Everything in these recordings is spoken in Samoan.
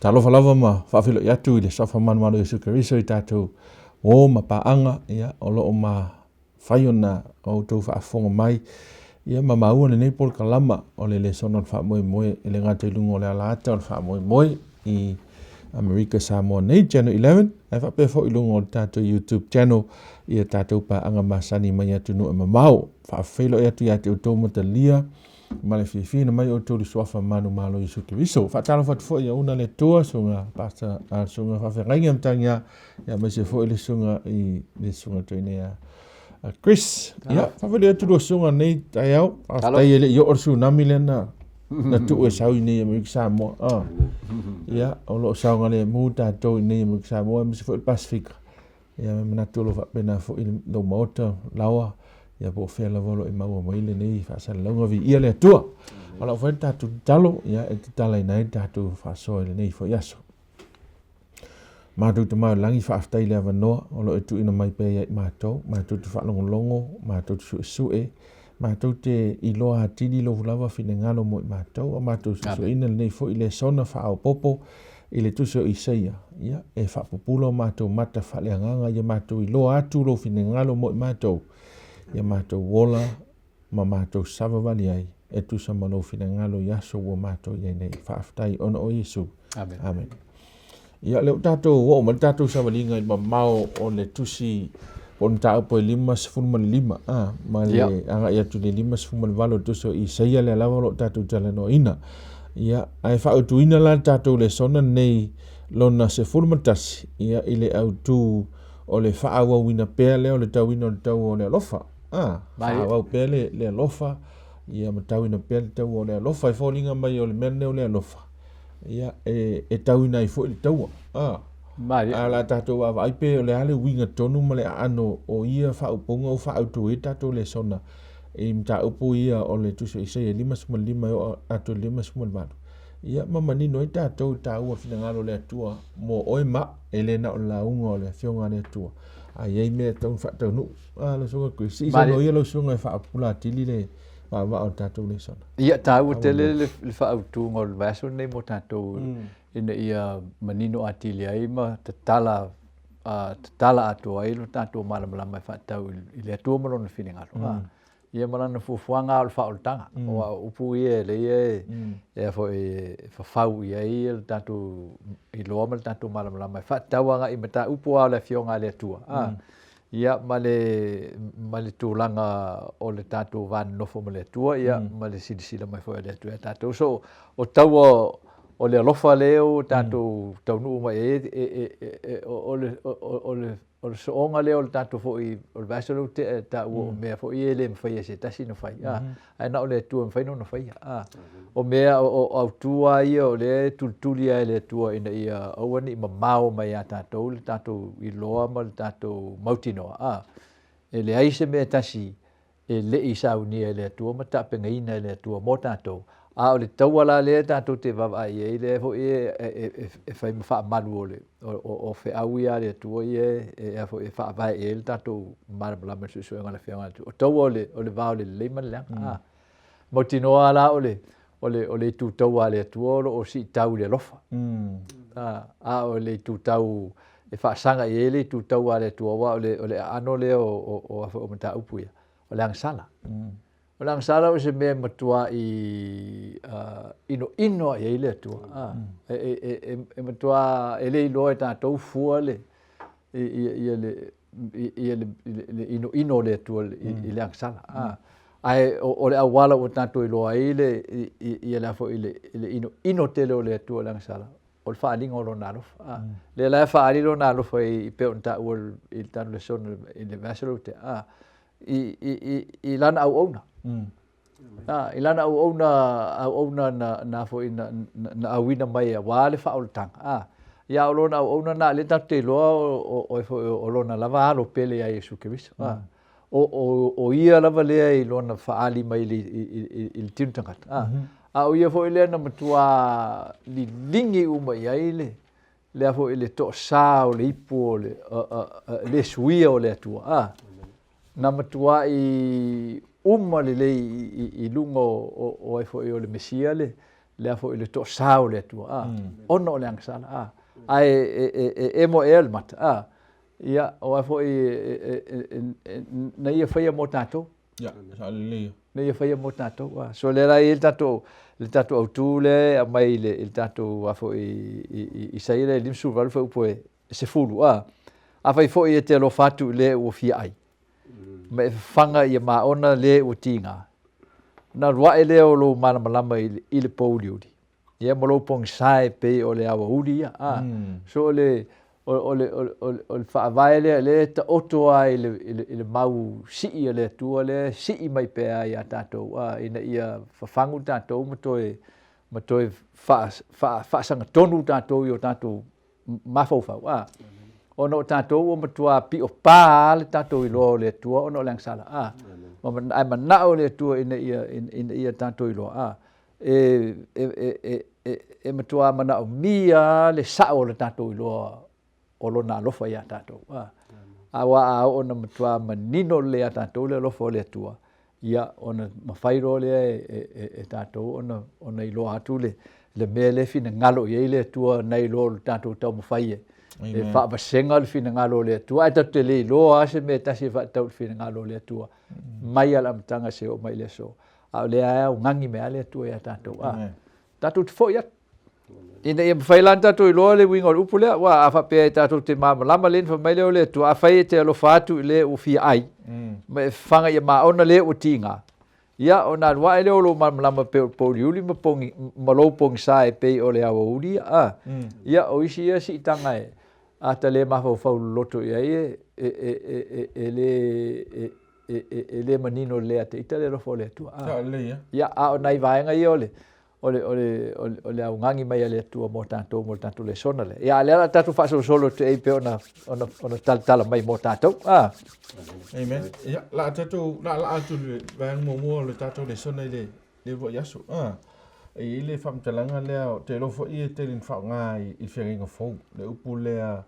Talofa lava ma faafeiloai atu i le Suafa Manumanu o Iesu Keriso i tatou uo ma paaga, ia, o lo o mafai ona outou faafofoga mai, ia, ma maua lenei polokalama o le Lesona o le Faamoemoe e le gata i luga o le alaata o le Faamoemoe i Amerika Samoa nei, Channel 11, ae faapea foi i luga o le tatou YouTube channel i a tatou paaga masani mai atunuu e mamao. Faafeiloai atu ia te outou matalia ma le fiafia ina mai outou i le suafa manumalo o Iesu Keriso. Faatalofa atu foi i auna le Atua, susuga Pastor, susuga faafeagaiga Matagiā, ia aemaise foi le susuga i le susuga toeaina ia Chris. Ia, faafeiloai atu lua susuga nei taeao. Faafetai e le i oo le tsunami lea na na tuu e sau i nei Amerika Samoa. Ah. Ia, o lo o saogalemu tatou i nei Amerika Samoa, aemaise foi le Pasifika. Ia, me manatu o lo o faapena foi lou maota laoa, ia po o fea lava o lo o e maua mai lenei faasalalauga, viia le Atua. O lau foi le tatou tatalo, ia e tatalaina ai le tatou faasoa i lenei foi aso. Matou te Tama i le Lagi, faafetai i le avanoa o lo o e tuuina mai pea ia i matou, matou te faalogologo, matou te suesue, matou te iloa atili lou lava finagalo mo i matou, a matou suesueina lenei foi lesona faaopoopo i le tusi o Isaia, ia, e faapupula o matou mata faaleagaga, ia matou iloa atu lou finagalo mo i matou, ia matou ola ma matou savavali ai e tusa ma lou finagalo i aso ua matou i ai nei. Faafetai ona o Iesu. Amen. Amen. Ia, lea ua tatou oo mai le tatou savaliga i le mamao o le tusi po o le mataupu e 55, a, ma le yeah. agai atu i le 58 o le tusi o Isaia lea lava o lo o tatou talanoaina. Ia, ae faautuina la le tatou lesona nei lona 11, ia, i le autu o le faaauauina pea lea o le tauina o le tau o le alofa. A, faaauau pea le, le alofa, ia ma tauina pea le tau o le alofa. E foliga mai o le mea lenei o le alofa, ia, e, e tauina ai foi le taua. A, Malie. A o le a tatou vaavaai pe o le a le uiga tonu ma le aano o ia faaupuga ua faaautu ai tatou lesona i mataupu ia o le Tusi o Isaia 55 e oo atu i le 58. Ia ma manino ai tatou i le taua o le finagalo o le Atua mo oe ma au, e le na o le lauga o le Afioga a le Atua, a i ai mea e tatau ona faataunuu. A, lau Susuga Chris, se i saunoa ia lau Susuga e faapupula atili le vaavaa o le tatou lesona. Ia, taua tele le faautuga o le vaiaso lenei mo tatou ina ia manino atili ai ma tatala tatala atoa ai lo tatou malamalama e faatatau i le Atua ma Lona finagalo. Ia ma lana fuafuaga o le faaolataga. Aua o upu ia e lea e, e, foi, e fafau i ai le tatou iloa ma le tatou malamalama e faatatau agai i mataupu lava o le Afioga a le Atua. Ia ma le, ma le tulaga o le tatou va nonofo ma le Atua, ia ma le silasila mai foi a le Atua ia tatou. So, o taua o le alofa lea ua tatou taunuu mai ai, e, o le, o le, o le sooga lea o le tatou foi, o le vaiaso lea ua tea e taua o mea foi ia e le mafai e se tasi ona fai, a, ae na o le Atua e mafai ona faia, a. O mea, o autu lava ia o lea e tulituli lava e le Atua ina ia aua ne i mamao mai ia tatou le tatou iloa ma le tatou mautinoa, a. E leai se mea e tasi e le i saunia e le Atua ma tapenaina e le Atua mo tatou. A o le taua la lea tatou te vaavaai i ai, lea foi e fai ma faamalu o le o feau ia a le Atua ia e foi e faavae i ai le tatou malamalama i le suesuega o le Afioga a le Atua. O taua o le va o le lelei ma le leaga. A mautinoa la o le o le o le itu taua a le Atua o lo o siitau i le alofa. A o le itu tau e faasaga i ai le itu taua a le Atua, aua o le o le aano lea o o o, o mataupu ia, o le agasala. O le agasala o se mea e matuai inoino i ai le Atua. E, e, e, e matua e le iloa e tatou fua le ia le ia le inoino o le Atua i le agasala. Ae o le auala ua tatou iloa ai le ia le foi le inoino tele o le Atua i le agasala, o le faaaliga o lona alofa. Lea la e faaali lona alofa i pei ona taua i le tatou lesona i le vaiaso lea ua tea, i lana auauna. I lana auauna, auauna na, na foi na, na auina mai aua le faaolataga. Ia o lona auauna na lea tatou te iloa o, o, o, o lona lava alo pele ia Iesu Keriso. O, o, o ia lava lea i lona faaali mai i le, i, i, i le tino tagata. A o ia foi lea na matua liligi uma i ai le, lea foi le toasā o le ipu o le, le suia o le Atua. A, na matuai uma lelei i, i, i luga o, o, o ai foi o le Mesia le, le a foi le toasā o le Atua, a, ona o le agasala, a, ae e emo ea le mata, a, ia, o a foi na ia faia mo tatou. Ia, saolelei ia. Na ia faia mo tatou, a. So lea la e i ai le tatou, le tatou autu lea e aumai i le, i le tatou a foi i Isaia lea 58 fuaiupu e 10, a. Afai foi e te alofa atu i le ua fia ai, ma e fafaga ia maona le ua tiga, ona alu ae lea o lou malamalama i le pōuliuli, ia ma lou pogisa e pei o le aoauli ia. A, so o le, o le, o le faavae lea lea e taoto lava i le, i le mau sii a le Atua lea e sii mai pea ia tatou, a, ina ia fafagu tatou ma toe, ma toe faasagatonu tatou i o tatou mafaufau, a, ona o tatou ua matua pio pa lava le tatou iloa o le Atua ona o le agasala, a, ae manao le Atua ina ia, ina ia tatou iloa, a, e, e, e, e, e matua manaomia lava le sao o le tatou iloa o Lona alofa iā tatou, a, aua a oo ina matua manino lelei iā tatou le alofa o le Atua, ia ona mafai loa lea e tatou ona iloa atu le mea lea e finagalo i ai le Atua nai lo le tatou taumafai e faavasega le finagalo o le Atua. Ae tatou te le iloa lava se mea e tasi e faatatau i le finagalo o le Atua mai lava i le amataga seia oo mai i le aso. A o lea e augani mai lava le Atua ia tatou. Tatou te foi atu. Ina ia mafai la ona tatou iloa le uiga o le upu lea, aua a faapea e tatou te malamalama lea na fai mai lea o le Atua, afai e te alofa atu i le ua fia ai, ma e fafaga ia maona le ua tiga, ia ona alu ae lea o lou malamalama pei o le pouliuli ma pogi, ma lou pogisa e pei o le aoauli ia, a. Ia, o isi ia siitaga e, a ta le mafaufau loloto i ai e, e, e, e, e le, e, e, e le manino lelei ia te ita le alofa o le Atua. A. Ia, a o nai vaega ia o le, o le, o le, o le, o le augani mai a le Atua mo tatou, mo le tatou lesona lea. Ia, a lea la tatou faasolosolo atu ai pei ona, ona, ona talatala mai mo tatou. Ah. Amen. Ia, la tatou, la la atu le vaega muamua o le tatou lesona i le, le uluai aso. Ah. E i ai le faamatalaga lea, ou te iloa foi e tele ina faaaoga i, i feagaiga fou, le upu lea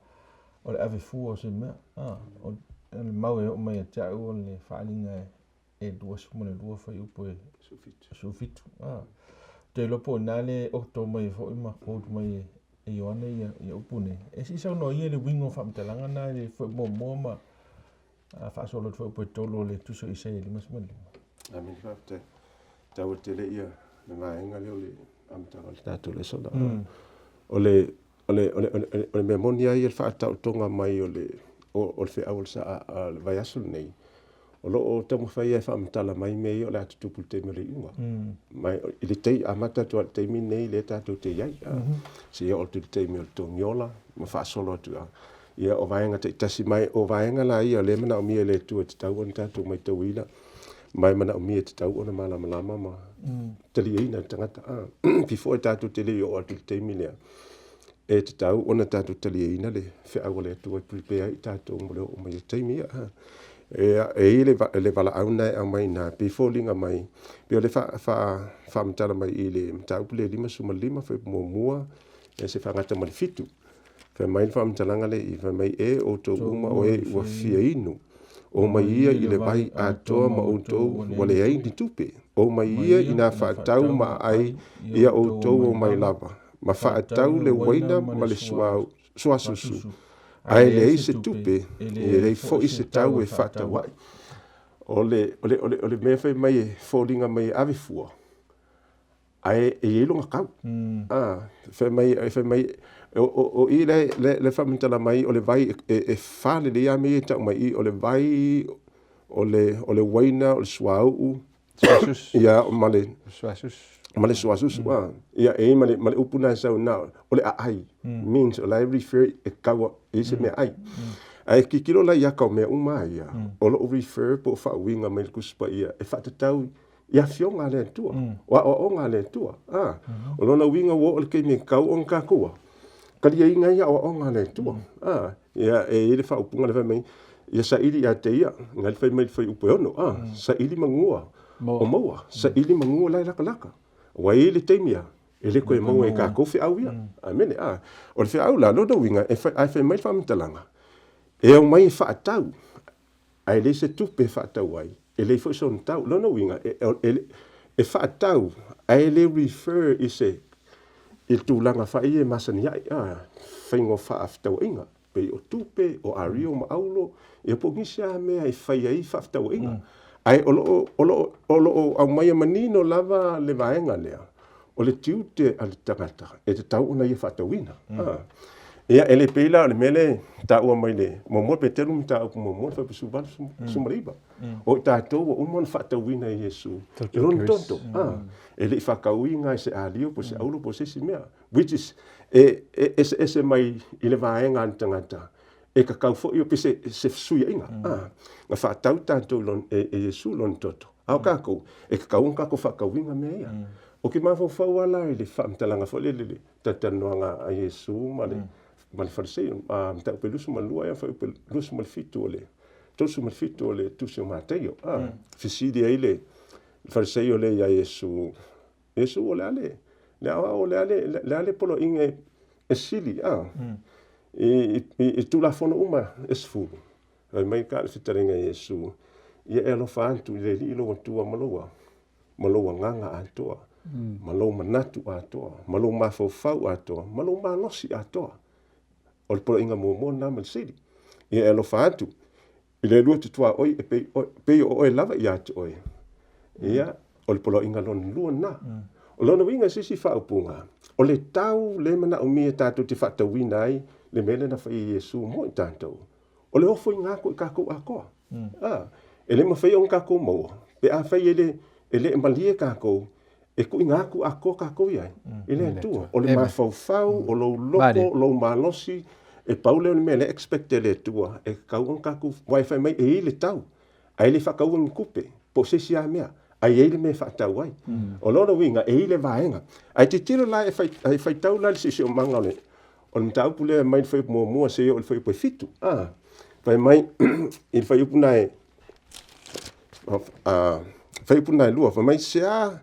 o le ave fua o se mea. Ah. O le mau e oo mai ia te au o le faaaliga e e 22 fuaiupu e 17. Ah. Te iloa po o ina le oto mai foi ma quote mai e, e Ioane ia, ia upu nei. E sii saunoa ia le uiga o faamatalaga na i le fuaiupu muamua ma faasolo atu fuaiupu e tolu o le Tusi o Isaia 55. Amene, faafetai. Taua tele ia le vaega lea o le amataga o le tatou lesona. O le o le, o le, o le, o le mea moni lava ia le faataotoga mai o le, o, o le feau o le, sa, a, le vaiaso lenei, o lo o taumafai e faamatala mai mea ia o le a tutupu i le taimi o le iuga. Mai, i le tei, amata atu lava i le taimi lenei lea tatou te i ai. Mm -hmm. Seia oo atu i le taimi o le togiola ma faasolo atu lava. Ia, o vaega taitasi mai, o vaega la ia o lea e manaomia e le Atua e tatau ona tatou maitauina, ma e manaomia e tatau ona malamalama ma taliaina e le tagata. A, before e tatou te le i oo atu i le taimi lea, e tatau ona tatou taliaina le feau a le Atua e prepare ai i tatou mo le oo mai o taimi ia. E, e i le, le valaau na e aumai ina, pei foliga mai, pei o le fa, fa, faamatala mai i le mataupu le 55 fuaiupu muamua, e se faagata ma le fitu. Fai mai le faamatalaga lea i, fai mai, E outou uma o e ua fia inu, o mai ia i le vai atoa ma outou ua leai ni tupe, o mai ia i nā faatau ma aai ia outou o mai lava, ma faatau le uaina ma le suasusu, ae leai se tupe, e leai foi se tau e faatau ai. O le, o le, o le, o le mea fai mai e foliga mai e ave fua, ae e i ai lona tau. A, fai mai, fai mai, o, o, o i le, le, le faamatala mai o le vai e, e faalelei lava mea ia e tau mai i, o le vai, o le, o le uaina, o le suauu, Suasusu. ia, ma le, Suasusu. ma le suasusu, a. Ia, e i ai ma le, ma le upu na e sau na, o le aai, means o la e refer e kau e i se meaai. Ae tilotilo la i aka o mea uma lava ia, o lo o refer po o faauiga mai le Tusi Paia e faatatau i afioga a le Atua, o aoaoga a le Atua. A, o lona uiga ua oo i le taimi e tatau ona tatou taliaina ai aoaoga a le Atua. A, ia, e i ai le faaupuga lea fai mai, ia saili ia te ia, na le fai mai i le fuaiupu e ono, a, saili manua o maua, saili manua la e latalata. Ua i ai le taimi a, e le toe maua e tatou feau ia. Amene. A, o le feau la, lona uiga, e fai, ae fai mai le faamatalaga, e aumai e faatau, ae leai se tupe e faatau ai, e leai foi sona tau. Lona uiga, e, e, e, e faatatau ae le refer i se i le tulaga foi ia e masani ai, a, faiga o faafetauaiga, pei o tupe, o ario ma aulo, ia po o nisi lava mea e fai ai faafetauaiga. Ae o lo o, o lo o, o lo o aumaia manino lava le vaega lea, o le tiute a le tagata e tatau ona ia faatauina. Ia, e le pei la o le mea lea e taua mai le muamua Peteru mataupu muamua le fuaiupu 18, 19. O i tatou ua uma ona faatauina e Iesu i lona toto. E le i faatauina e se ario po o se auro po o se isi mea. Which is, e eseese mai i le vaega a le tagata, e tatau foi o se fesuiaiga. Na faatau tatou e Iesu lona toto. A o tatou, e tatau ona tatou faatauina mea ia. Ou te mafaufau lava la i le faamatalaga foi lele i le talatalanoaga a Iesu ma le Farisai, mataupu e 22 ea, fuaiupu 27 o le 37 o le Tusi o Mataio. Fesili ai le Fariseio lea iā Iesu, Iesu, o le a le, le aoao, o le a le, le a le poloaiga e sili, a? I Tulafono uma e 10. Fai mai ka le fetalaiga a Iesu, Ia e alofa atu i le Alii lou Atua ma lou, ma lou agaga atoa, ma lou manatu atoa, ma lou mafaufau atoa, ma lou malosi atoa. O le poloaiga muamua lena ma le sili. Ia e alofa atu i le lua te tuaoi e pei, pei o oe lava ia te oe. Ia, o le poloaiga lona lua lena. O lona uiga i se isi faaupuga, o le tau le manaomia tatou te faatauina ai le mea lea na fai e Iesu mo i tatou, o le ofoina atu i tatou atoa. A, e le mafai ona tatou maua pe afai e le, e le malie tatou e tuuina atu atoa tatou i ai i le Atua. O le mafaufau, o lou loto, o lou malosi, e pau lea o le mea lea e expect e le Atua e tatau ona tatou, aua e fai mai e i ai le tau, ae le faataua ni tupe po o se isi lava mea, ae i ai le mea e faatau ai. O lona uiga, e i ai le vaega. Ae tilotilo la, e faitau la le siosiomaga o le O le mataupu lea mai le fuaiupu muamua seia oo i le fuaiupu e fitu. A, fai mai i le fuaiupu na e fuaiupu na e lua, fai mai se a,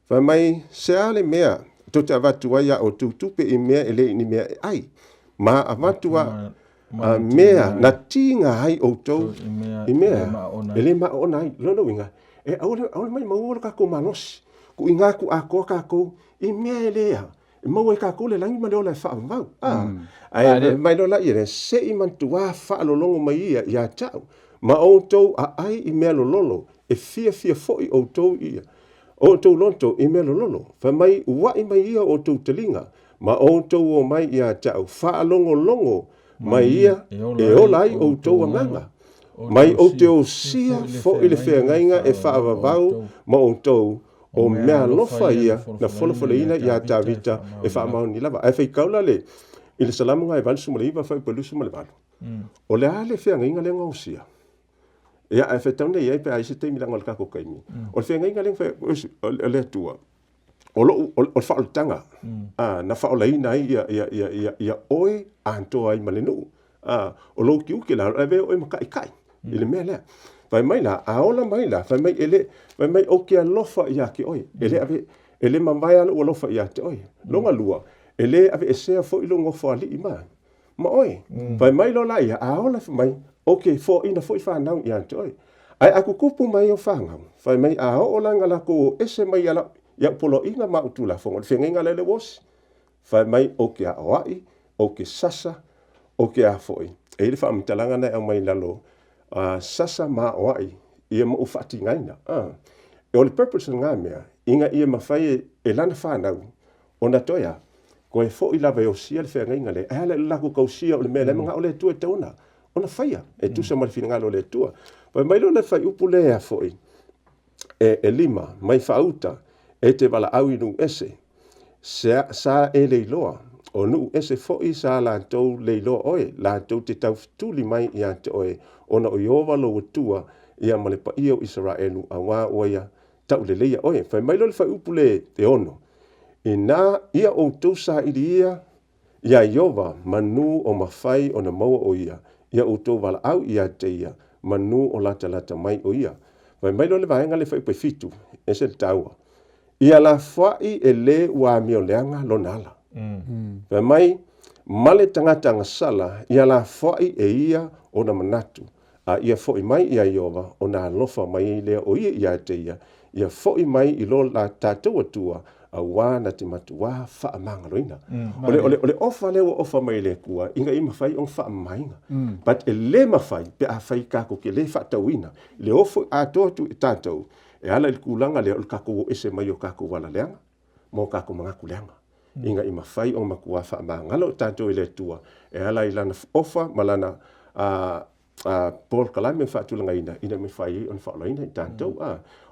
fai mai se a le mea tou te avatu ai a outou tupe i mea e le i ni mea e ai, ma avatu a a mea na tiga ai outou i mea e le maona ai. Lona uiga, e aua le maumau lo tatou malosi, tuuina atu atoa tatou i mea e le a, E maua e tatou le lagi ma le ola e faavavau. A, ae mai loa la ia, se i manatua faalologo mai ia ia te au, ma outou aai i mea lololo, e fiafia foi outou ia outou loto i mea lololo. Fai mai, uaʻi mai ia outou taliga, ma outou o mai ia te au, faalogologo mai ia e ola ai outou agaga. Mai ou te osia foi le feagaiga e faavavau ma outou, O mea alofa ia na folafolaina iā Tavita e faamaoni lava. Ae faitau la le i le Salamo ga e 89 fuaiupu e 28. O le a le feagaiga lea na osia? Ia, ae faitau nei ai pe a i ai se taimi leaga o le tatou taimi. O le feagaiga lea na fai o le Atua, o lou, o le faaolataga na faaolaina ai ia oe atoa ai ma le nuu. A, o lou tiute la, o le avea oe ma taitai i le mea lea. Fai mai la, a ola mai la, fai mai e le, fai mai ou te alofa ia te oe, e le ave, e le mavae lava lou alofa ia te oe. Lona lua, e le aveesea foi lou nofoalii ma, ma oe. Fai mai loa la ia, a ola fai mai, ou te foaina foi fanau ia te oe. Ae a tutupu mai au fanau, fai mai a oo la ina latou o ese mai ia au poloaiga ma au tulafono, o le feagaiga lea ua osi. Fai mai ou te aoai, ou te sasa, ou te a foi. E i ai le faamatalaga na e aumai i lalo, sasa ma aoai ia ma ou faatigaina. O le purpose o lena mea, ina ia mafai e lana fanau ona toe a? Toe foi lava e osia le feagaiga lea, ae ala i le latou tausia o le mea la e manao le Atua e tatau ona faia, e tusa ma le finagalo o le Atua. Fai mai loa le fuaiupu lea foi, e lima, mai faauta, e te valaau i nuu ese, Sa e le iloa, o nuu ese foi sa latou le iloa oe, latou te taufetuli mai ia te oe, ona o Ieova lou Atua ia ma le paia o Isaraelu, auā ua ia tauleleia oe. Fai mai loa le fuaiupu le e ono, Inā ia outou saili ia iā Ieova, manu o mafai ona maua o ia, ia outou valaau ia te ia, manu o latalata mai o ia. Fai mai loa le vaega le fuaiupu e fitu, ese le taua. Ia lafoai e le ua amioleaga lona ala. Fai mai, ma le tagata agasala, ia lafoai e ia ona manatu, a ia foi mai iā Ieova ona alofa mai ai lea o ia ia te ia. Ia foʻi mai i lo la tatou Atua, auā na te matuā faamagaloina. O le, o le, o le ofa lea ua ofa mai e le Atua, ina ia mafai ona faamamaina. But e le mafai pe afai tatou te le faatauina i le ofo atoa atu i tatou, e ala i le tulaga lea o le tatou o ese mai o tatou ala leaga ma o tatou manatu leaga. Ina ia mafai ona matuā faamagalo i tatou e le Atua e ala i Lana ofa ma Lana polokalame na faatulagaina ina ia mafai ai ona faaolaina i tatou.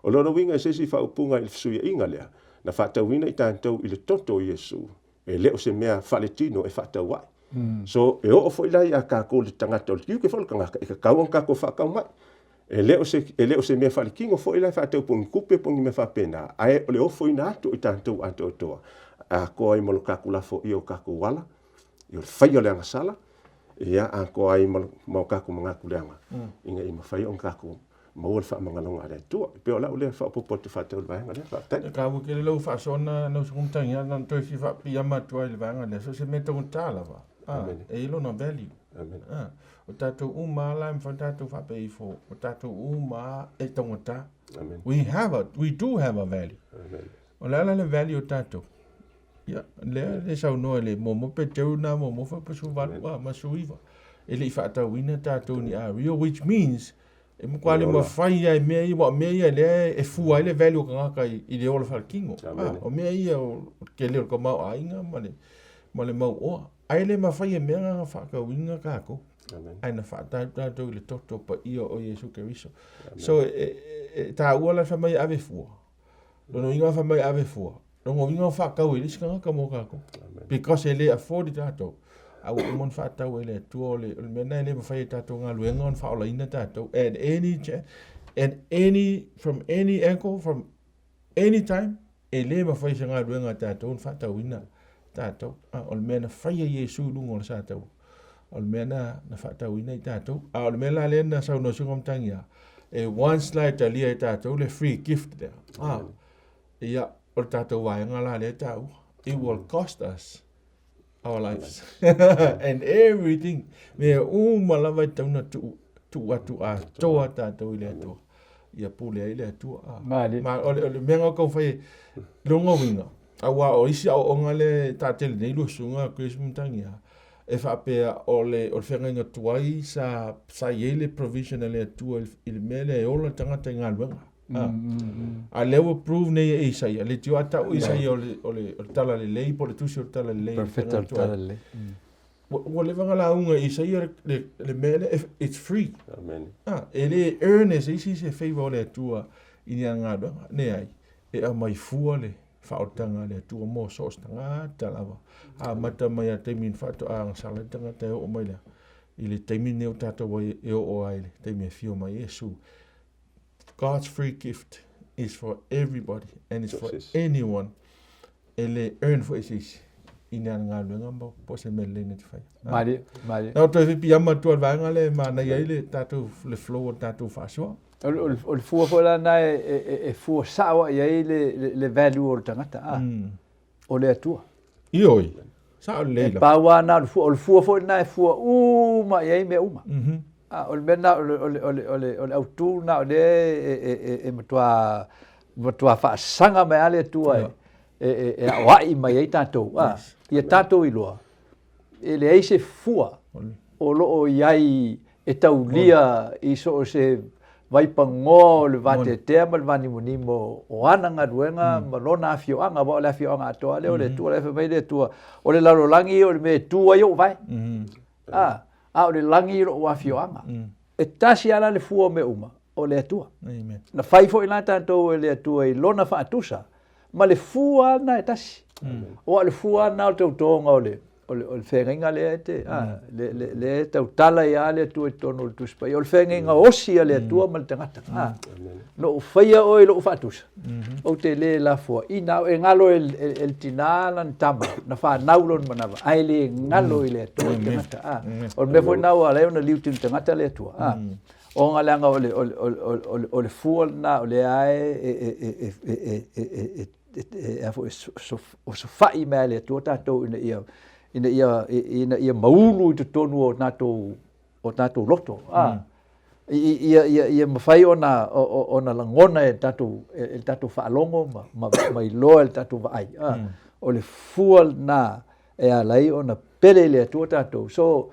O lona uiga i se isi faaupuga i le fesuiaiga lea, na faatauina i tatou i le toto o Iesu, e le o se mea faaletino e faatau ai. So, e oo foi la ia tatou le tagata, o le tiute foi o le tagata, e tatau ona tatou faatau mai. E le o se, e le o se mea faaletino foi la e faatau po o ni tupe po o ni mea faapena, ae o le ofoina atu o i tatou atoatoa, atoa ai ma lo tatou lafoia o tatou ala, o le faia o le agasala, ia atoa ai ma o tatou manatu leaga, ina ia mafai ona tatou maua le faamagaloga a le Atua. E pei o lau lea faaopoopo atu faatatau i le vaega lea. Faafetai. E taua tele lau faasoa na usu matagia na toe fia faapiiama atu ai i le vaega lea. So se mea taugata lava. E i ai lona value. O tatou uma lava la e mafai ona tatou faapea ifo, o tatou uma lava e taugata. We have a, we do have a value. Amen. O le a la le value o tatou? Ia, lea le saunoa i le momo pe teu na momo fa pe 18 ma 19. E le i faatauina tatou ni ario, which means e matua le mafai lava i mea ia, aua o mea ia lea e fua ai le value o tagata i le ola faaletino. O mea ia o le tele o le tamaoaiga ma le mauoa. Ae le mafai e mea na ona faatauina tatou. Ae na faatau tatou i le toto paia o Iesu Keriso. So e taua la fai mai e ave fua. Lona uiga fai mai ave fua. Lona uiga ua faatau e le isi tagata mo tatou. Because e le afford i tatou. A ua uma ona faatau e le Atua o le, o le mea lena e le mafai e tatou galuega ona faaolaina tatou at any at any from any angle from any time e le mafai se galuega a tatou ona faatauina tatou. O le mea na fai e Iesu i luga o le sataua. O le mea na na faatauina i tatou. A o le mea la lea na saunoa Susuga Matagia, e once la e talia e tatou le free gift lea. Ia, o le tatou vaega la lea e taua. It will cost us our lives and everything. Mea uma lava e tatau ona tuu, tuu atu atoa tatou i le Atua. Ia pule ai le Atua. Ma, o le mea na tau fai, lona uiga, aua o isi aoaoga lea e taatele nei lua susuga Chris Matagia, e faapea o le feagaiga tuai sa i ai le provision a le Atua i le mea lea e ola le tagata i galuega. A lea ua prove nei e Isaia, le tio a tau Isaia o le Talalelei po o le tusi o le Talalelei. Profeta o le Talalelei. Ua leva ona lauga e Isaia le mea lea, it's free. Amen. E le earn e se isi se favor o le Atua i ni ana galuega. Leai, e aumai fua le faaolataga a le Atua mo so o se tagata lava. Amata mai lava i le taimi na faatoa agasala ai le tagata e oo mai i le taimi lenei o tatou ai e oo ai i le taimi e afio mai ai Iesu. God's free gift is for everybody and it's for anyone e le earn foi e se isi i ni ana galuega ma po o se mea lelei na te faia. Malie, malie. Na o toe pipiama atu a le vaega lea e manaia ai le tatou le flow o le tatou faasoa. O le fua foi la lena e fua sao i ai le value o le tagata, a? O le Atua. Ioe, sao lelei lava. E pau lava lena o le fua, o le fua foi lena e fua uma i ai mea uma. A, o le mea lena, o le autu lena o lea e matua faasaga mai lava le Atua e aoai mai ai tatou, a, ia tatou iloa, e leai se fua o lo o i ai e taulia i so o se vaipanoa o le vateatea ma le vanimonimo o ana galuega ma lona afioaga, aua o le afioaga atoa lea o le Atua. O la e fai mai le Atua, o le lalolagi o le mea e tu ai ou vae, a, a o le lagi i lou afioaga. E tasi lava la le fua o mea uma, o le Atua. Na fai foi la tatou e le Atua i lona faatusa, ma le fua lava lena e tasi. Aua o le fua lava lena o le tautoga o le, o le, o le feagaiga lea e te, a, le, le, le e tautala ai lava le Atua i totonu o le Tusi Paia, o le feagaiga osi a le Atua ma le tagata. A, na ou faia oe i lou faatusa, ou te le lafoaiina au, e galo e, e, e le tinā lana tama, na fanau lona manava, ae le galo i le Atua i le tagata. A, o le mea foi lena ua ala ai ona liutinu tagata le Atua. A, ona leaga o le, o le, o le, o le, o le fua lena o lea e, e, e, e, e, e, e, e e, a foi, osofai mai le Atua tatou ina ia, ina ia, ina ia maulu i totonu o tatou, o tatou loto. A, mm. Ia, ia, ia mafai ona, ona lagona e le tatou, e le tatou faalogo ma, ma, ma iloa e le tatou vaai. A, o le fua lena e ala ai ona pele i le Atua tatou. So,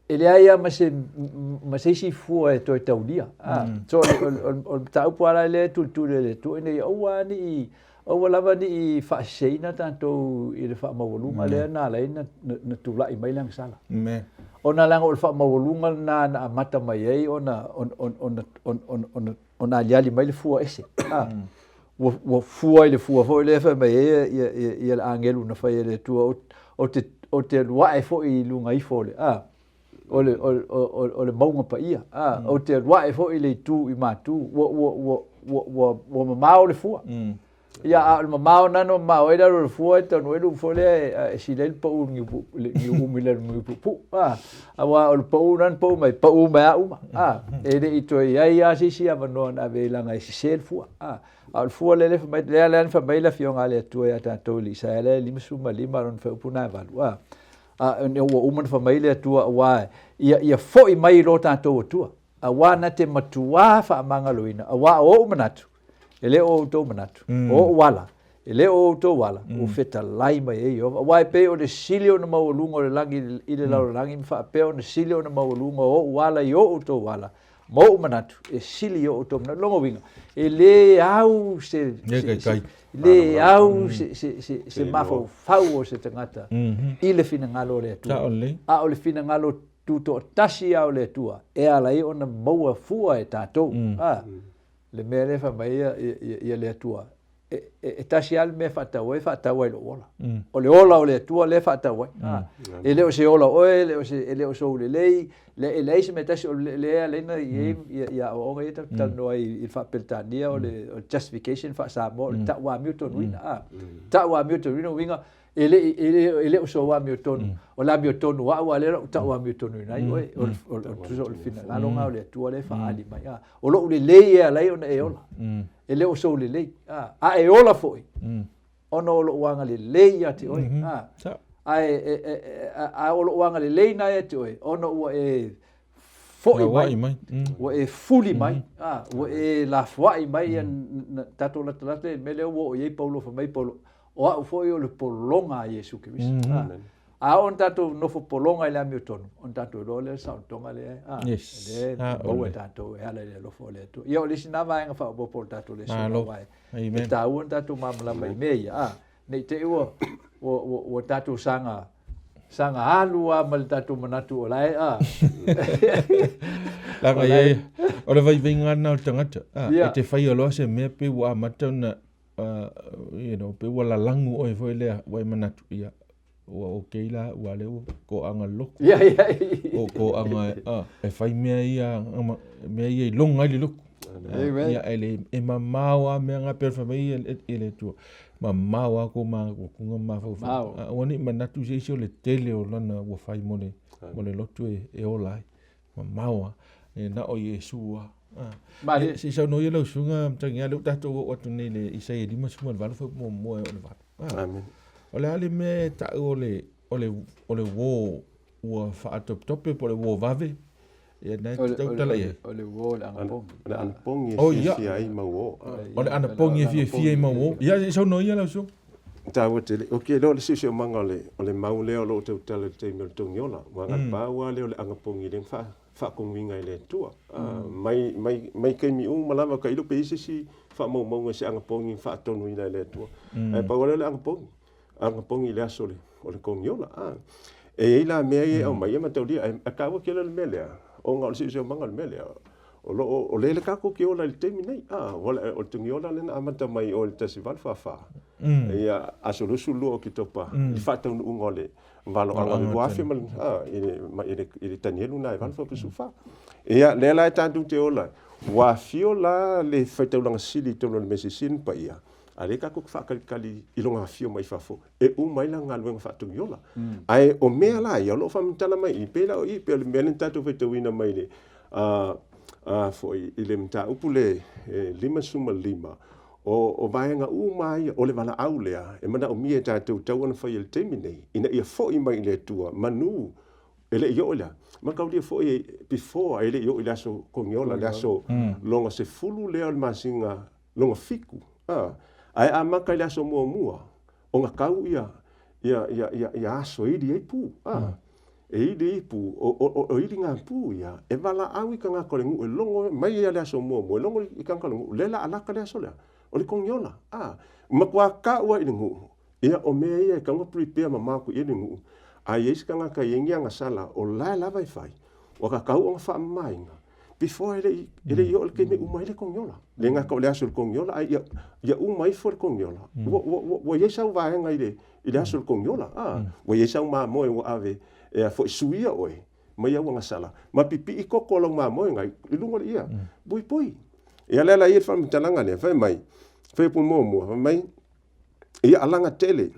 e leai lava ma se, ma se isi fua e toe taulia. A, so, o le, o le, o le mataupu lava la lea e tulituli e le Atua ina ia aua ne i, aua lava ne i faaseseina tatou i le faamaualuga lea na ala ai na, na tulai mai le agasala. Ona leaga o le faamaualuga lena na amata mai ai ona, ona, ona, ona, ona, ona aliali mai le fua ese. A, ua, ua fua i le fua foi lea fai mai ai ia, ia, ia, ia le agelu na fai e le Atua, ou te, ou te alu ae foi i luga ifo o le, a, o le, o, o, o le mauga paia. A, ou te alu ae foi i le itu i Matu. Ua, ua, ua, ua, ua, ua mamao le fua. Ia, a o le mamao lena na mamao ai le alu o le fua, e taunuu ai le upu foi lea e sili ai le pau i le niu umi i le niu puupuu. A, aua o le pau lena na pau mai, pau mai lava uma. A, e le i toe i ai lava se isi avanoa na ave ai leaga e sese le fua. A, a o le fua lea fai mai, lea la na fai mai le Afioga a le Atua ia tatou i le Isaia lea 55 lona fuaiupu lena e 8. A, a ua uma ona fai mai le Atua aua ia, ia foi mai i lo tatou Atua, aua na te matuā faamagaloina, aua o ou manatu, e le o outou manatu, o ou ala, e le o outou ala, ua fetalai mai ai Ieova. Aua e pei o le sili ona maualuga o le lagi i le lalolagi, ma faapea ona sili ona maualuga o ou ala i o outou ala, ma ou manatu, e sili i o outou manatu. Lona uiga, e le au se, se, le au se, se, se, se mafaufau o se tagata i le finagalo o le Atua. A o le finagalo tutoatasi lava o le Atua, e ala ai ona maua fua e tatou. A, le mea lea e fai mai ai le Atua, e tasi lava le mea e faatau ai, e faatau ai i lou ola. O le ola o le Atua lea e faatau ai. E le o se ola o oe, e le o sou lelei, e leai se mea e tasi, o lea e ala ai ona i ai ia aoaoga ia tatou te talanoa ai i le faa-Peretania o le justification faa-Samoa, o le tau amiotonuina. Tau amiotonuina, lona uiga, E le, e le, e le o sou amiotonu, o le amiotonu au a lea la ou tau amiotonuina ai oe, o le, o le, tusa o le finagalo lena o le Atua lea e faaali mai. A, o lou lelei e ala ai ona e ola. E le o sou lelei. A, a e ola foi, ona o lou agalelei ia te oe. A, ae, e, e, e, a o lou agalelei na ia te oe, ona ua e foi mai, mai. Ua e fuli mai, a, ua e lafoai mai ia tatou latalata i le mea lea ua oo i ai Paulo, fai mai Paulo, o au foi o le pologa a Iesu Keriso. A, a oo ina tatou nofo pologa i le amiotonu, ona tatou iloa lea o le saolotoga lea, a, lea e maua e tatou e ala i le alofa o le Atua. Ia, o le isi lena vaega faaopoopo o le tatou lesona, aua e taua ona tatou malamalama i mea ia, a, ne i te i ua, ua, ua, ua tatou saga, saga alu lava ma le tatou manatu o la e, a. Leaga ia, o le vaivaiga lena o le tagata, a, e te faia loa se mea pei ua amata ona you know, pei ua lalagu oe foi lea, ua e manatu, ia, ua okay la, ua lea ua toaga le lotu. O toaga, e fai mea ia, mea ia i loga ai le lotu. Amen. Ia, e, le, e mamao lava mea nga pei ona fai mai ia le Atua, mamao lava kou manatunatuga ma mafaufau. Aua ne i manatu se isi o le tele o lana ua fai mo le, mo le lotu e, e ola ai. Mamao lava, e na o Iesu lava. Malie. Se i saunoa ia lau susuga Matagiā, lea ua tatou oo atu nei i le Isaia 58 fuaiupu muamua e oo i le 8. Amen. O le a le mea e tau o le, o le, o le uō ua faatopetope po o le uō vave? Ia na e tautala i ai. O le uō o le anapogi. O le anapogi e fiafia ai ma uō. O le anapogi e fiafia ai ma uō. Ia se i saunoa ia lau susuga. Taua tele. Ok, lea o le siosiomaga o le, o le mau lea o lo o tautala i le taimi o le togiola. Ua agai pau lava lea o le anapogi lea na faakonuina e le Atua. Mai, mai, mai taimi uma lava ka ilo pe i ai se isi faamaumauga i se anapogi na faatonuina e le Atua. Ae pau lava lea o le anapogi. Anapogi i le aso o le togiola. E i ai la mea ia e aumai ia mataulia, ae taua tele le mea lea, ona o le siosiomaga o le mea lea. O lo o, o lea le tatou te ola i le taimi nei. O le togiola lea na amata mai o i le 1844. Ia, aso 22 o Oketopa, i le faataunuuga o le valoaga o le 2000 ma le, i le, i le tanielu lena e 8.4. Ia, lea la e tatou te ola ai. Ua afio la le faitaulaga sili i totonu o le Mea Silisili ma Paia, a lea tatou te faatalitali i lona afio mai fafo e uma ai lana galuega faatogiola. Ae o mea la ia o lo o faamatala mai i i, pei la o i, pei o le mea lea na tatou faitauina mai le foi i le mataupu le 55, o vaega uma lava ia, o le valaau lea e manaomia e tatou tau ona faia i le taimi nei, ina ia foi mai i le Atua manu. E le i oo i le a? Mataulia foi before e le i oo i le aso Kogiola, le aso lona 10 lea o le masina lona 7, ae amata i le aso muamua ona tau ia aso e ili ai pu. E ili ai pu, o iliga pu ia, e valaau i tagata o le nuu e logo mai ia le aso muamua, e logo i tagata o le nuu, lea o le a lata le aso lea, o le Kogiola. Matua tau lava i le nuu, Ia, o mea ia e tatau ona prepare mamao atu i ai le nuu, a i ai se tagata e i ai ni agasala o la e lava e fai, ua tatau ona faamamaina before e le i, e le i oo i le taimi e uma ai le togiola. Le gata o le aso o le togiola, ae ia, ia uma ifo le togiola, ua, ua, ua, ua i ai sau vaega i le, i le aso o le togiola, a, ua i ai sau mamoe ua ave e a foi suia oe mai au agasala, ma pipii koko o lau mamoe i, i luga o le ia, puipui. Ia lea la e i ai le faamatalaga lea, fai mai, fuaiupu muamua, fai mai, Ia alaga tele,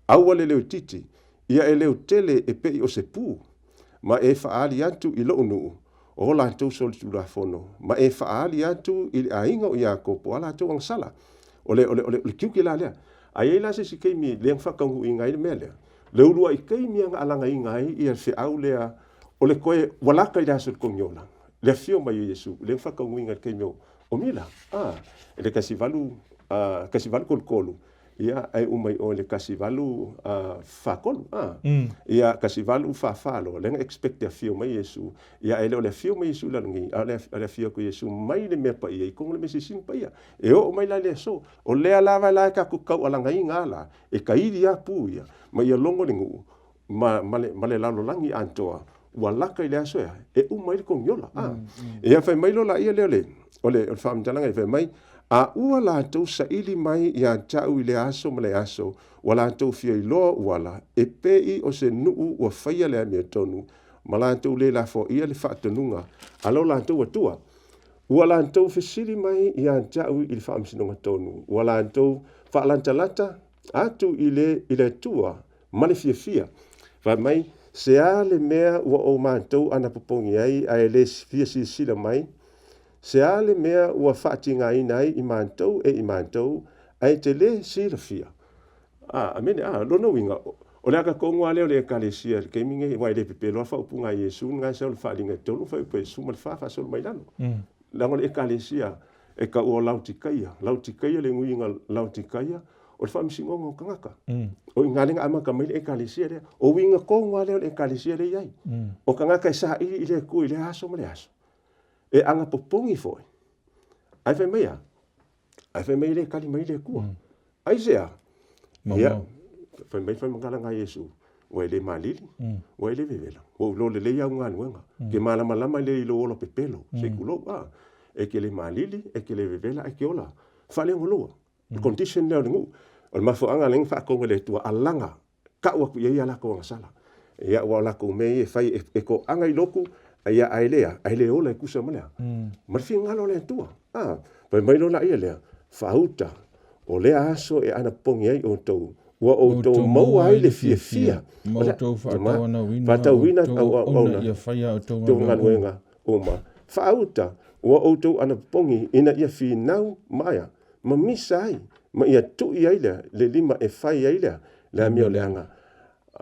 aua le leoititi, ia e leo tele e pei o se pu, ma e faaali atu i lou nuu o latou solitulafono, ma e faaali atu i le aiga o Iakopo a latou agasala. O le, o le, o le, o le tiute la lea. A i ai la se isi taimi lea na faataunuuina ai le mea lea, le uluai taimi lava na alagaina ai ia le feau lea o le toe ua lata i le aso o le togiola, le afio mai o Iesu, lea na faataunuuina i le taimi o O Mila, a, e le 18, 1833, ia, ae uma i o i le 1843, a. Ia, 1844 loa, lea na expect e afio mai Iesu, ia, ae le o le afio mai Iesu i lalo nei, a o le, o le afio atu o Iesu mai le mea paia i totonu o le mea silisili paia. E oo mai la i le aso, o lea lava la e tatou taualagaina lava la, e taili lava pu ia, ma ia logo le nuu, ma, ma, le, ma le lalolagi atoa, ua laka i le aso ea, e uma ai le kogiola. A. Ia fai mai loa laia lea o le, o le, o le faamatalaga e fai mai, a ua latou saili mai ia te au i lea aso ma lea aso, ua latou fia iloa uala, e pei o se nuu ua faia le amiotonu, ma latou le lafoaia le faatonuga a lo latou Atua. Ua latou fesili mai ia te au i le faamasinoga tonu, ua latou faalatalata atu i le, i le Atua, ma le fiafia. Fai mai, Se a le mea ua o matou anapopogi ai ae le fia silasila mai? Se a le mea ua faatigaina ai i matou e i matou ae te le silafia? A, amene, a, lona uiga, o le aka tonu lava lea o le Ekalesia i le taimi lenei, aua e le pepelo lava le faaupuga a Iesu lena e sau i le faaaliga e tolu, fuaiupu e 14 faasolo mai lalo. Leaga o le Ekalesia e taua o Laotikaia, Laotikaia le uiga Laotikaia, o le faamasinoga o tagata. O i ina lea na amata mai le Ekalesia lea. O uiga tonu lava lea o le Ekalesia lea e i ai. O tagata e saili i le Atua i lea aso ma lea aso. E agapopogi foi. Ae fai mai a? Ae fai mai e le tali mai le Atua. Aisea? Ia, fai mai le faimatalaga a Iesu, ua e le malili, ua e le vevela, ua ou iloa lelei au galuega, ke malamalama lelei i lou ola pepelo, se i tulou, a, e te le malili, e te le vevela, ae te ola faaleagoloa. Le condition lea o le nuu. O le mafuaaga lea na faatonu e le Atua, alaga, tau atu i ai a latou agasala. Ia, aua o latou mea ia e fai e toaga i lotu, ia, ae le a, ae le ola e tusa ma le a? Ma le finagalo o le Atua. A, fai mai loa laia lea, faauta, o lea aso e anapopogi ai outou, ua outou maua ai le fiafia, ma outou faatauanauina outou auauna ia faia outou galuega uma. Faauta, ua outou anapopogi ina ia finau ma a, ma misa ai, ma ia tui ai lea le lima e fai ai lea le amio leaga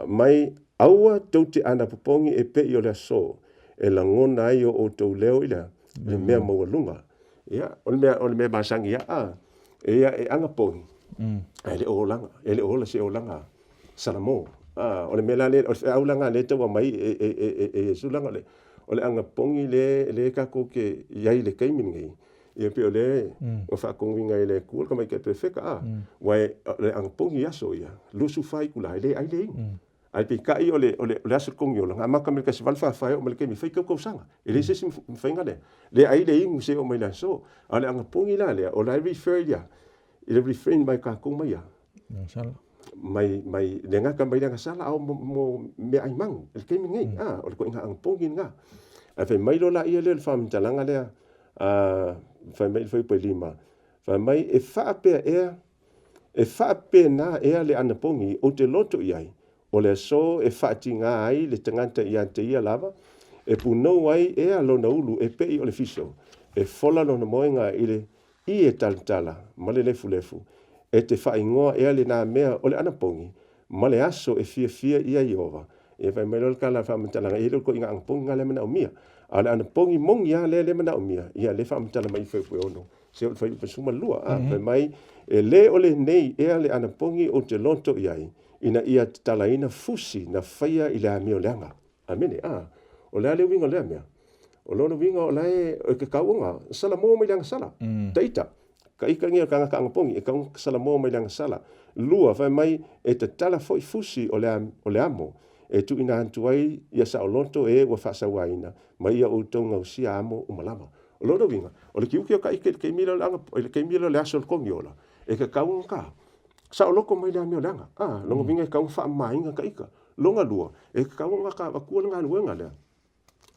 mai, aua tou te anapopogi e pei o le aso e lagona ai o outou leo i le le mea maualuga. Ia, o le mea, o le mea masani ia, a, e ia e anapogi, ae le o olaga, e le o ola se olaga Salamo. A, o le mea la lea, o le feau la lena lea e tau aumai e, e, e, e, e Iesu leaga o le, o le anapogi lea, lea tatou te i ai i le taimi lenei, Ia pei o lea ua faatonuina e le Atua le tamaitai perofeta, a, aua o le anapogi i aso ia, 24 itula, e le ai le inu. Ae peitai o le, o le, o le aso togiola, na amata mai le 1844 e oo mai le taimi e faitau tausaga. E leai se isi mafaiga lea. Le ai le inu seia oo mai le aso. A o le anapogi la lea, o la e refer ia, i le refrain mai tatou mai a? Mai, mai, le gata mai le agasala, a o mo, mo meaai manu, i le taimi lenei, a, o le ituaiga anapogi lena. Ae fai mai loa laia lea o le faamatalaga lea, a, fai mai i le fuaiupu e 5, fai mai, e faapea ea, e faapena ea le anapogi ou te loto i ai, o le aso e faatiga ai le tagata ia te ia lava, e punou ai ea lona ulu e pei o le fiso, e fola lona moega i le ie talatala ma le lefulefu, e te faaigoa ea lena mea o le anapogi, ma le aso e fiafia ia Ieova, Ia fai mai loa le tala faamatalaga, e le o le ituaiga anapogi lena lea e manaomia. A o le anapogi moni lava lea e manaomia, ia lea e faamatala mai i le fuaiupu e 6 seia oo i le fuaiupu 12. A, fai mai, e le o lenei ea le anapogi ou te loto i ai, ina ia tatalaina fusi na faia i le amio leaga. Amene. A, o le a le uiga o lea mea? O lona uiga o la e tatau ona salamo mai le agasala. Taita, ka ika ia tagata anapogi, e tatau ona salamo mai le agasala. Lua, fai mai, e tatala foi fusi o le, o le amo, e tuuina atu ai ia saoloto e ua faasauaina, ma ia outou gausia amo uma lava. O lona uiga, o le tiute o ka ika i le taimi lea o le aga, i le taimi lea o le aso o le togiola, e tatau ona ka saoloto mai le amio leaga. A, lona uiga e tatau ona faamamaina ka ika. Lona lua, e tatau ona ka avatua le galuega lea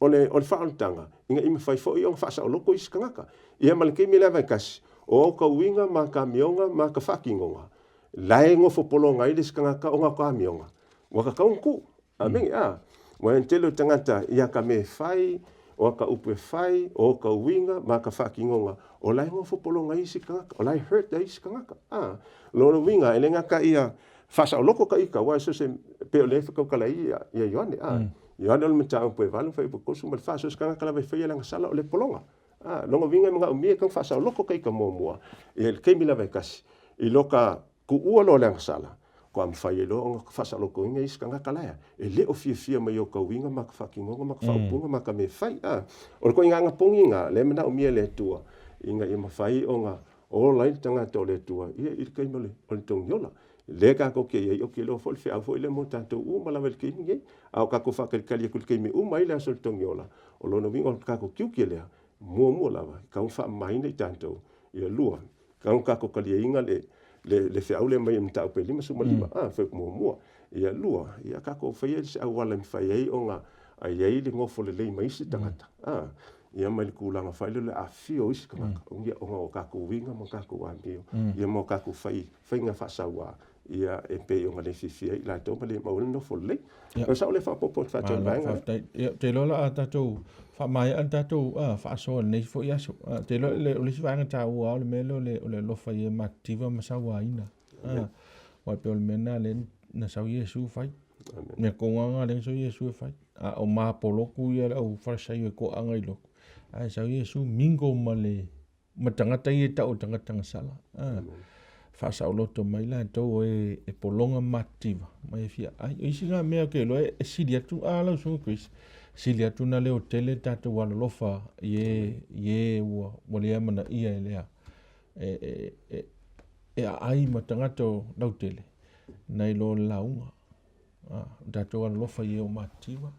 o le, o le faaolataga, ina ia mafai foi ona faasaoloto isi tagata. Ia ma le taimi lea vaitasi, o au tauiga ma ka amioga ma ka faatinoga, la e nofo pologa ai le isi tagata ona o ka amioga, ua tatau ona tuu. Amene, a. Ua e tele o tagata ia ka mea e fai, o a ka upu e fai, o ka uiga ma ka faatinoga, o la e nofo pologa ai isi tagata, o la e hurt ai isi tagata. A. Lona uiga, e le gata ia faasaoloto ka ika, aua so se, pei o lea e tautala ai ia Ioane, a. Ioane o le mataupu e 8 fuaiupu 34, so se tagata lava e faia le agasala o le pologa. A, lona uiga e manaomia e tatau ona faasaoloto ka ika muamua, ia i le taimi lava e tasi, i lo ka tuua loa le agasala, faatoa mafai ai loa ona faasaolotoina isi tagata la e le o fiafia mai i o ta uiga ma ta faatinoga ma ta faaupuga ma ta mea e fai. A, o le ituaiga anapogi lena lea e manaomia e le Atua ina ia mafai ona ola ai le tagata o le Atua ia i le taimi o le, o le togiola. Lea tatou te i ai, ou te iloa foi le feau foi lea mo tatou uma lava i le taimi lenei. A o tatou faatalitali atu i le taimi e uma ai le aso o le togiola, o lona uiga o le tatou tiute lea, muamua lava, e tatau ona faamamaina i tatou. Ia lua, tatau ona tatou taliaina le, le, le feau lea mai le mataupu e 55, a, fuaiupu muamua. Ia lua, ia tatou faia se auala e mafai ai ona i ai le nofo lelei ma isi tagata, a, ia mai le tulaga foi lea o le aafia o isi tagata, ia, ona o tatou uiga ma tatou amio, ia ma o tatou fai, faiga faasaua, ia e pei ona le fiafia ai i latou ma le maua ai le nofo lelei. O sao le faaopoopo atu faatali vaega. Faafetai. Ia, ou te iloa o le a tatou faamaea le tatou faasoa i lenei foi aso. Ou te iloa o le isi vaega taua lava o le mea lea o le, o le alofa ia matitiva ma sauaina. Aua e pei o le mea lena lea na sau Iesu fai. Mea tonu lava lena lea na sau Iesu e fai. A o mapolotu ia le au Farisaio e toaaga i lotu, ae sau Iesu mingle ma le ma tagata ia e tau o tagata gasala. Ah, faasaoloto mai latou o e, e pologa matitiva ma e fia ai. O isi na mea ou te iloa e sili atu, a lau susuga Chris, sili atu na leo tele tatou alolofa i e, i e ua, ua le amanaia e lea e, e, e, e aai ma tagata o lautele nai lo le lauga. Ah, o tatou alolofa i e o matitiva,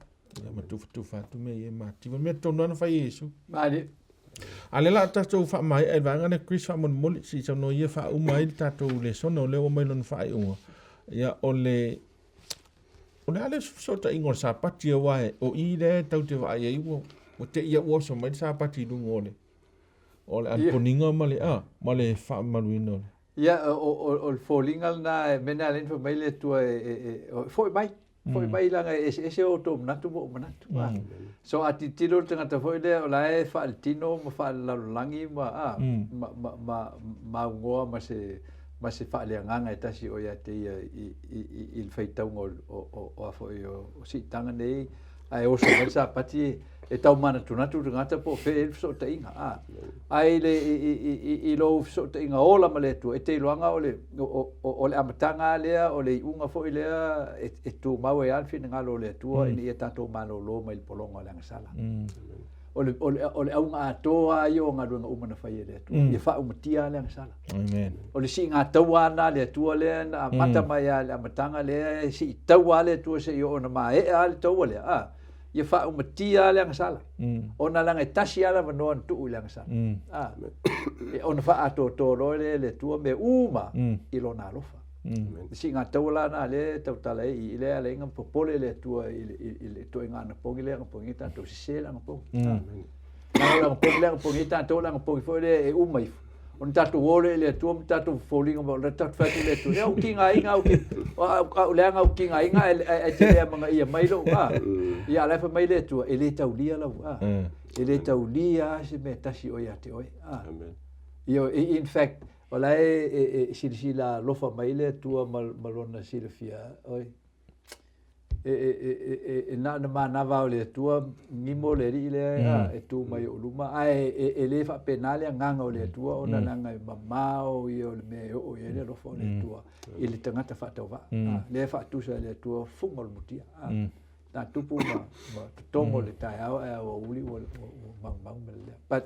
ia ma tufatufa atu mea i e matitiva. Mea tonu lava na fai e Iesu. Malie. A lea la tatou faamaea i le vaega lea Chris faamolemole se i saunoa ia faauma ai le tatou lesona o lea ua mai lona faaiuga. Ia o le o le a le fesootaiga o le Sapati aua o i lea e tatou te vaai ai ua ua te i ua oso mai le Sapati i luga o le o le anaponiga ma le a ma le faamamaluina o le Ia, o le foliga lena, mea lena e ala ai ona fai mai le Atua e foi mai, foi mai leaga e eseese outou manatu ma ou manatu. So a tilotilo le tagata foi lea o la e faaletino ma faalelalolagi ma, a, ma, ma, ma, ma aunoa ma se, ma se faaleagaga e tasi o ia te ia i, i, i le faitauga o, o, o, a foi o siitaga nei, ae oso mai le Sapati e tau manatunatu le tagata po o fea e i ai le fesootaiga. A, ae i, le, i, i, i, i lou fesootaiga ola ma le Atua, e te iloaga o le, o, o, o le amataga lava lea, o le iuga foi lea e, e tumau ai lava le finagalo o le Atua ina ia tatou malolo mai le pologa o le agasala. O le, o le, o le auga atoa lava ia o galuega uma na fai e le Atua, ia faaumatia lava le agasala. Amen. O le siigatauā lena a le Atua lea na amata mai lava i le amataga lea e siitaua lava le Atua seia oo ina maea lava le taua lea, a, ia faaumatia lava le agasala. Ona leaga e tasi lava le avanoa na tuu i le agasala. A, e, ona faaatoatoa loa lea e le Atua mea uma i Lona alofa. Le siigatauā la lena lea e tautala ai i i, lea e ala ai ona popole le Atua i le, i le ituaiga anapogi lea e anapogi ai tatou, sese le anapogi. A. Leaga o le anapogi lea e anapogi ai tatou, o le anapogi foi lea e uma ifo, ona tatou o lea i le Atua ma tatou foliga mai, o le tatou fai atu i le Atua, ia ou tigaina au, au leaga ou tigaina ae e te le amanaia mai lou, a. Ia a o la e fai mai le Atua, e le taulia lau, a. E le taulia lava se mea tasi o ia te oe, a. Ia, in fact, o la e, e silasila alofa mai le Atua ma, ma lona silafia, oi. E, e, e, e, e, e na ona manava o le Atua gimo le alii lea e tu mai i ou luma, ae e, e le faapena le agaga o le Atua ona leaga e mamao ia o le mea e oo i ai le alofa o le Atua i le tagata faatauvaa. Lea e faatusa e le Atua fuga o le mutia. Na tupu ma, ma totogo le taeao ae aoauli ua, ua, ua maumau ma le lea. But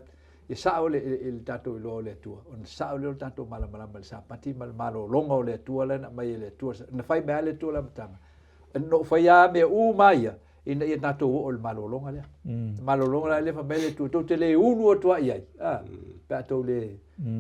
ia sao le, i le tatou iloa o le Atua, ona sao lea o le tatou malamalama i le Sapati ma le malologa o le Atua lea na aumai e le Atua. Na fai mai lava le Atua i le amataga, na ou faia lava mea uma ia, ina ia tatou oo i le malologa lea. Le malologa la lea fai mai le Atua, tou te le ulu atu ai i ai, pe a tou le,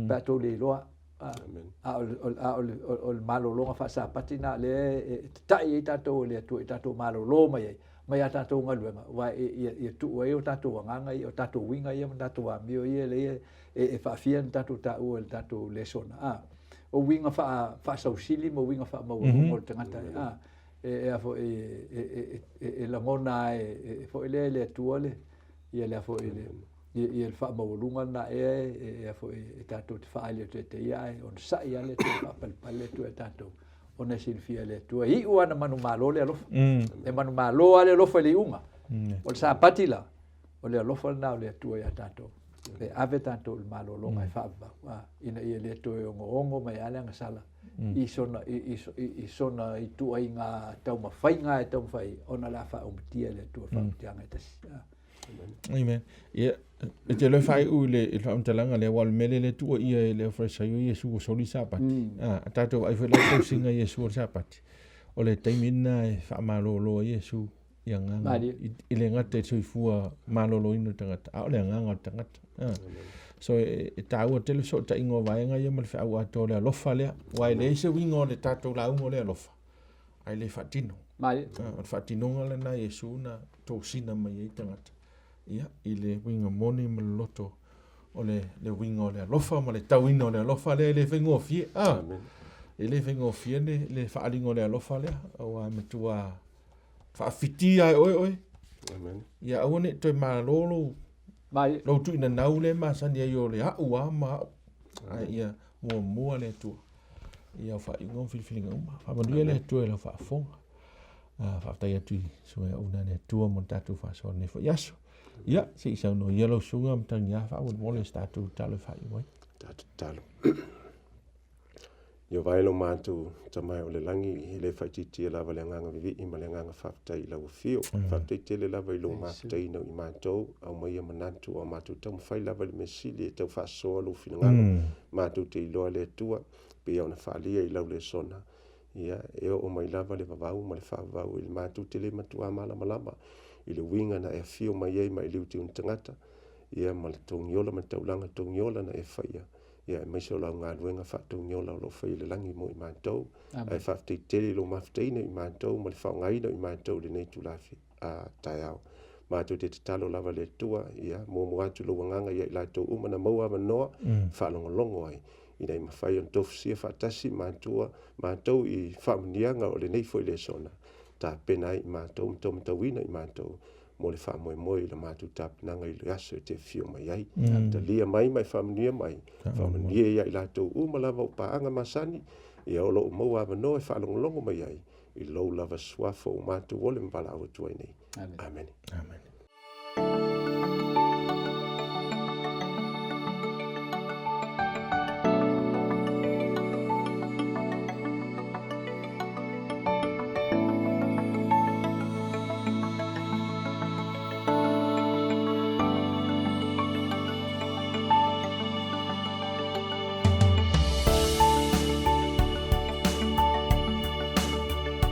pe a tou le iloa. A o le, o le malologa faasapati lena lea e tata'i ai tatou e le Atua i tatou malolo mai ai mai a tatou galuega, aua ia tuu ai o tatou agaga ia, o tatou uiga ia ma tatou amio ia lea e faafia ona tatou taua i le tatou lesona. A, o uiga faasausili ma uiga faamaualuga o le tagata, a, e a foi e lagona ai foi lea e le Atua le ia le a foi le ia le faamaualuga lena ea e a foi e tatou te faaali atu ia te ia, ae onosai lava le Atua, faapalepale le Atua ia tatou, ona e silafia e le Atua, e iu lava na manumalo le alofa. E manumalo lava le alofa i le iuga. O le Sapati la, o le alofa lena o le Atua ia tatou, e ave tatou i le malologa e faavavau, ina ia le toe ogoogo mai lava le agasala i sona, i sona ituaiga taumafaiga e taumafai, ona o le a faaumatia e le Atua le faamatalaga e tasi. Amen. Ia, e te loe faaiu i le, i le faamatalaga lea, aua o le mea lea le tuua ia e le Farisai o Iesu ua soli Sapati. Ah, a tatou vaai foi la i tausiga a Iesu o le Sapati. O le taimi lena e faamalolo ai Iesu i agaga, i le gata i le soifua maloloina o le tagata, a o le agaga o le tagata. Ah. So e, e taua tele fesootaiga o vaega ia ma le feau atoa o le alofa lea. Aua e leai se uiga o le tatou lauga o le alofa, ae le faatino. Malie. O le faatinoga lena Iesu na tosina mai ai tagata. Ia, i le uiga moni ma le loto o le, le uiga o le alofa ma le tauina o le alofa lea e le faigofie. Ah, e le faigofie le, le faaaliga o le alofa lea, aua e matua faafitia e oe oe. Amen. Ia aua ne i toe malo lou, lou tuuinanau lea e masani ai o le a'u lava ma a'u. Ae ia muamua le Atua i au faaiuga ma filifiliga uma. Faamanuia le Atua i lau faafofoga. Faafetai atu i susuga auauna a le Atua mo le tatou faasoa i lenei foi aso. Ia, se i saunoa ia lau susuga Matagiā faamolemole se tatou tatalo e faaiu ai. Tatou tatalo. Ieova e lo matou Tama o le lagi, e le faaitiitia lava le agaga vivii ma le agaga faafetai i lau afio. Faafetai tele lava i lou mafutaina o i matou, aumaia manatu o a matou taumafai lava i le mea sili e tau faasoa lou finagalo. Matou te iloa le Atua, pei ona faaalia i lau lesona, ia, e oo mai lava le vavau ma le faavavau i le matou te le matuā malamalama i le uiga na e afio mai ai ma e liutiu tagata, ia, ma le togiola ma le taulaga togiola na e faia. Ia, aemaise o lau galuega faatogiola o lo o faia i le lagi mo i matou. Ae faafetai tele i lou mafutaina i matou ma le faaaogaina o i matou i lenei itula taeao. Matou te tatalo lava le Atua, ia muamua atu lou agaga ia i latou uma na maua avanoa faalogologo ai, ina ia mafai ona tofusia faatasi matua matou i faamanuiaga o lenei foi lesona, tapena ai i matou ma taumatauina i matou mo le faamoemoe i la matou tapenaga i le aso e te afio mai ai. Talia mai ma e faamanuia mai, faamanuia ia i latou uma lava o paaga masani, ia o lo o maua avanoa e faalogologo mai ai i lou lava suafa ua matou ole ma valaau atu ai nei. Amene. Amene.